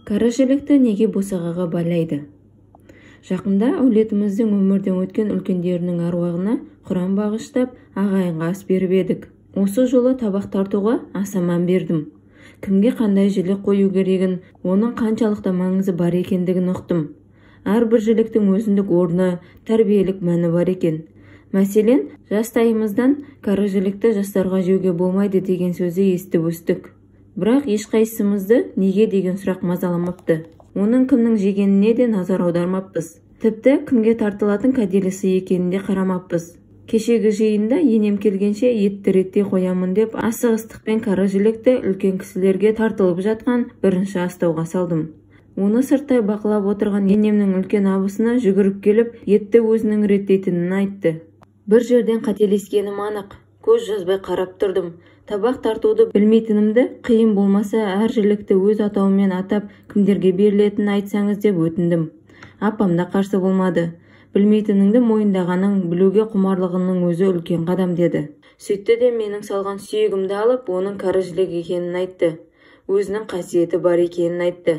Кәрі жілікті неге босағаға байлайды? Жақында әулетіміздің өмірден өткен үлкендерінің аруағына құран бағыштап, ағайынға ас беріп едік. Осы жолы табақ тартуға аса мән бердім. Кімге қандай жілік қою керегін, оның қаншалықты маңызы бар екендігін ұқтым. Әрбір жіліктің өзіндік орны, тәрбиелік мәні бар екен. Мәселен, жастайымыздан кәрі жілікті жастарға жеуге болмайды деген сөзді естіп өстік. Бірақ ешқайсымызды неге деген сұрақ мазаламапты. Оның кімнің жегеніне де назар аудармаппыз. Тіпті кімге тартылатын кәделі сый екенін де қарамаппыз. Кешегі жиында енем келгенше етті реттей қоямын деп асығыстықпен кәрі жілікті үлкен кісілерге тартылып жатқан бірінші астауға салдым. Оны сырттай бақылап отырған енемнің үлкен абысыны жүгіріп келіп, етті өзінің реттейтінін айтты. Бір жерден қателескенім анық. Көз жазбай қарап тұрдым. Табақ тартуды білмейтінімді, қиын болмаса әр жілікті өз атауымен атап, кімдерге берілетінін айтсаңыз деп өтіндім. Апам да қарсы болмады. Білмейтініңді мойындағаның, білуге құмарлығыңның өзі үлкен қадам деді. Сөйтті де менің салған сүйегімді алып, оның кәрі жілік екенін айтты. Өзінің қасиеті бар екенін айтты.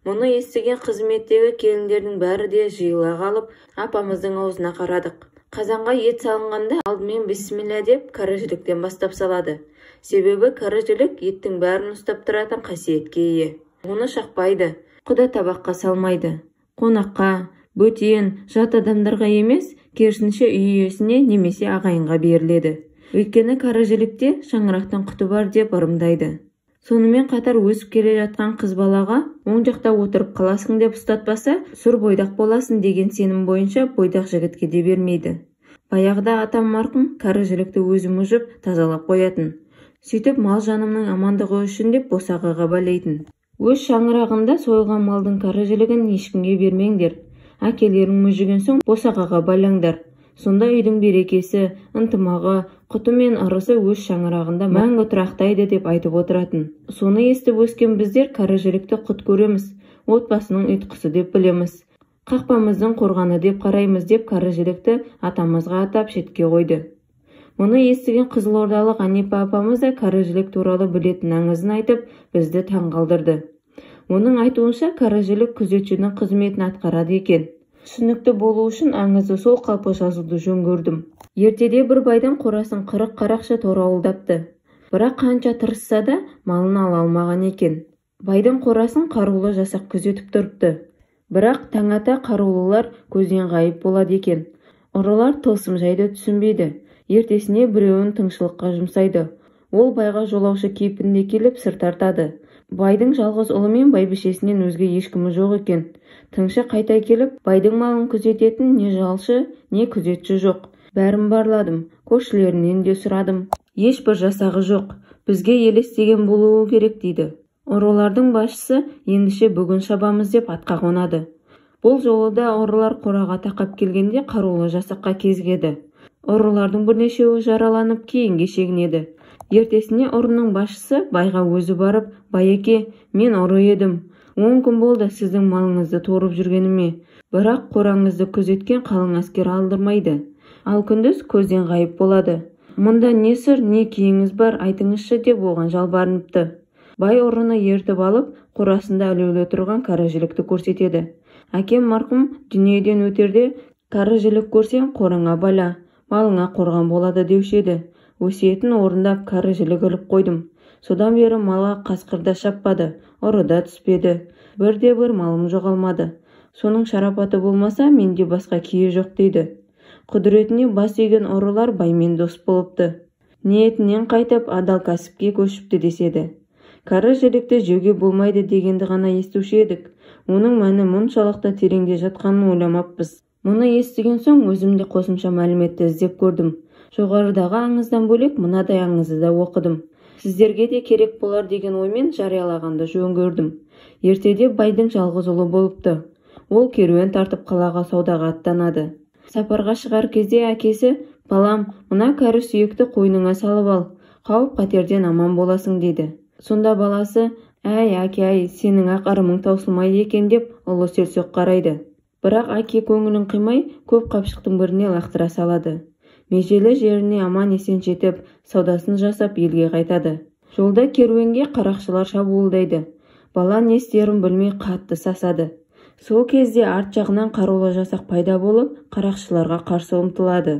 Мұны естіген қызметтегі келіндердің бәрі де жиыла қалып, апамыздың аузына қарадық. Қазанға ет салынғанда алдымен бисмилля деп кәрі жіліктен бастап салады. Себебі кәрі жілік еттің бәрін ұстап тұратын қасиетке ие. Оны шақпайды, құда табаққа салмайды. Қонаққа, бөтен, жат адамдарға емес, керісінше үй иесіне немесе ағайынға беріледі. Өйткені кәрі жілікте шаңырақтың құты бар деп ырымдайды. Сонымен қатар өсіп келе жатқан қыз балаға оң жақта отырып қаласың деп ұстатпаса, сұр бойдақ боласың деген сенім бойынша бойдақ жігітке де бермейді. Баяғыда атам марқұм кәрі жілікті өзі мүжіп, тазалап қоятын. Сөйтіп мал жанымның амандығы үшін деп босағаға байлайтын. Өз шаңырағында сойылған малдың кәрі жілігін ешкімге бермеңдер. Әкелерің мүжіген соң босағаға байлаңдар. Сонда үйдің берекесі, ынтымағы, құты мен ырысы өз шаңырағында мәңгі тұрақтайды деп айтып отыратын. Соны естіп өскен біздер кәрі жілікті құт көреміз, отбасының ұйытқысы деп білеміз. Қақпамыздың қорғаны деп қараймыз деп кәрі жілікті атамызға атап шетке қойды. Мұны естіген қызылордалық Әнипа апамыз да кәрі жілік туралы білетін аңызын айтып, бізді таңғалдырды. Оның айтуынша кәрі жілік күзетшінің қызметін атқарады екен. Түсінікті болу үшін аңызды сол қалпы жазуды жөн көрдім. Ертеде бір байдың қорасын 40 қарақшы торауылдапты. Бірақ қанша тырысса да малын ала алмаған екен. Байдың қорасын қарулы жасақ күзетіп тұрыпты. Бірақ таң ата қарулылар көзден ғайып болады екен. Ұрылар тылсым жайды түсінбейді. Ертесіне біреуін тыңшылыққа жұмсайды. Ол байға жолаушы кейпінде келіп сыр тартады. Байдың жалғыз ұлы мен бәйбішесінен өзге ешкімі жоқ екен. Тыңшы қайта келіп, байдың малын күзететін не жалшы, не күзетші жоқ. Бәрін барладым, көршілерінен де сұрадым. Ешбір жасағы жоқ, бізге елестеген болуы керек дейді. Ұрылардың басшысы ендеше бүгін шабамыз деп атқа қонады. Бұл жолы да ұрылар қораға тақап келгенде қарулы жасаққа кезігеді. Ұрылардың бірнешеуі жараланып кейінге шегінеді. Ертесіне ұрының басшысы байға өзі барып, «Байеке, мен ұры едім. 10 күн болды сіздің малыңызды торып жүргеніме. Бірақ қораңызды күзеткен қалың әскер алдырмайды. Ал күндіз көзден ғайып болады. Мұнда не сыр, не киіңіз бар, айтыңызшы» деп оған жалбарыныпты. Бай ұрыны ертіп алып, қорасында ілулі тұрған кәрі жілікті көрсетеді. Әкем марқұм дүниеден өтерде, «Кәрі жілік көрсең, қораңа бала, малыңа қорған болады» деуші еді. Өсиетін орындап кәрі жілік іліп қойдым. Содан бері малға қасқыр да шаппады, ұры да түспеді. Бірде-бір малым жоғалмады. Соның шарапаты болмаса, менде басқа кие жоқ дейді. Құдіретіне бас иген ұрылар баймен дос болыпты. Ниетінен қайтып, адал кәсіпке көшіпті деседі. Кәрі жілікті жеуге болмайды дегенді ғана естуші едік. Оның мәні мұншалықты тереңде жатқанын ойламаппыз. Мұны естіген соң өзім де қосымша мәліметті іздеп көрдім. Жоғарыдағы аңыздан бөлек мынадай аңызды да оқыдым. Сіздерге де керек болар деген оймен жариялағанды жөн көрдім. Ертеде байдың жалғыз ұлы болыпты. Ол керуен тартып қалаға саудаға аттанады. Сапарға шығар кезде әкесі, «Балам, мына кәрі сүйекті қойныңа салып ал, қауіп-қатерден аман боласың» дейді. Сонда баласы, «Әй, әке-ай, сенің ақ ырымың таусылмайды екен» деп ұлы селсоқ қарайды. Бірақ әке көңілін қимай, көп қапшықтың біріне лақтыра салады. Межелі жеріне аман-есен жетіп, саудасын жасап елге қайтады. Жолда керуенге қарақшылар шабуылдайды. Бала не істерін білмей қатты сасады. Сол кезде арт жағынан қарулы жасақ пайда болып, қарақшыларға қарсы ұмтылады.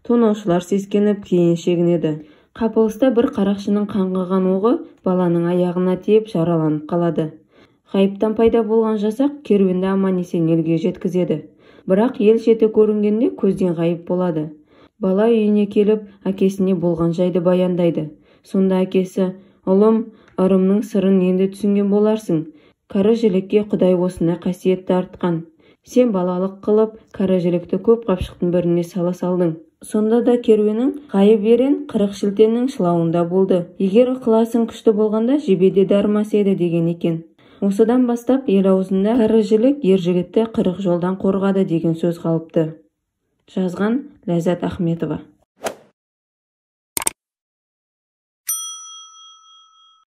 Тонаушылар сескеніп кейін шегінеді. Қапылыста бір қарақшының қаңғыған оғы баланың аяғына тиіп, жараланып қалады. Ғайыптан пайда болған жасақ керуенді аман-есен елге жеткізеді. Бірақ ел шеті көрінгенде көзден ғайып болады. Бала үйіне келіп, әкесіне болған жайды баяндайды. Сонда әкесі: "Ұлым, ырымның сырын енді түсінген боларсың. Кәрі жілікке Құдай осындай қасиетті артқан. Сен балалық қылып, кәрі жілікті көп қапшықтың біріне сала салдың. Сонда да керуенің ғайып ерен 40 шілтеннің шылауында болды. Егер ықыласың күшті болғанда, жебе де дарымас еді" деген екен. Осыдан бастап ел аузында кәрі жілік ер жігітті 40 жолдан қорғады деген сөз қалыпты. Жазған Ләззат Ахметова.